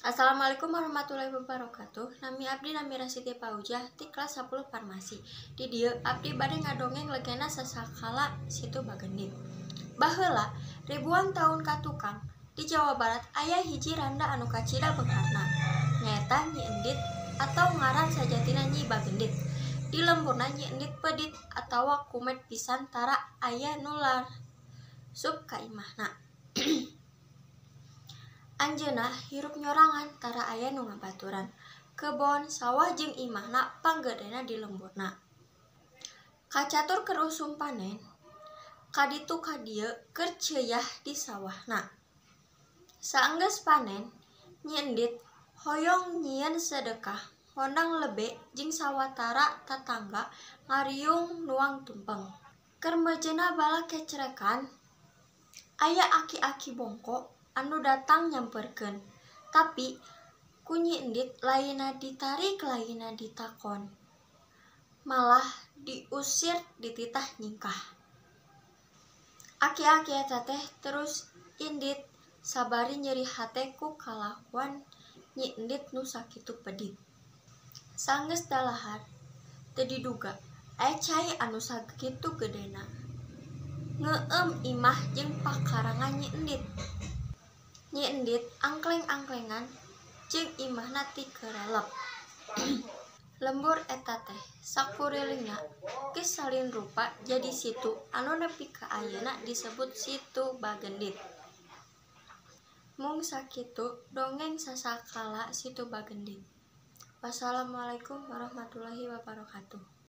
Assalamualaikum warahmatullahi wabarakatuh. Nami abdi Namira Siti Paujah ti kelas 10 Farmasi. Di dieu abdi bade ngadongeng legenda sasakala Situ Bagendit. Baheula ribuan tahun ka tukang di Jawa Barat aya hiji randa anu kacida beungharna. Nyaeta Nyi Endit atau ngaran sajatina Nyi Bagendit. Di lemburna Nyi Endit pedit atawa kumed pisan tara aya nu larsup ka imahna. Anjeunna hirup nyorangan tara aya nu ngabaturan. Kebon, sawah jeung imahna panggedena di lemburna. Kacatur keur usum panen, ka ditu ka dieu keur ceuyah di sawahna. Saenggeus panen, Nyi Endit hoyong nyieun sedekah ngondang lebe jeung sawatara tatangga ngariung nuang tumpeng. Keur meujeuna bala kecrekan, aya aki-aki bongko anu datang nyamperkeun. Tapi ku Nyi Endit lainna ditarik lainna ditakon. Malah diusir dititah nyingkah. Aki-aki eta teh terus indit sabari nyeri hate ku kalakuan Nyi Endit nu sakitu pedit. Saenggeus dalahar, teu diduga aya cai anu sakitu gedena ngeueum imah jeung pakarangan Nyi Endit. Nyi Endit angkleng-angklengan jeung imahna tikerelep. Lembur eta teh sakurilingna geus salin rupa jadi situ anu nepi ka ayeuna disebut Situ Bagendit. Mung sakitu dongeng sasakala Situ Bagendit. Wassalamualaikum warahmatullahi wabarakatuh.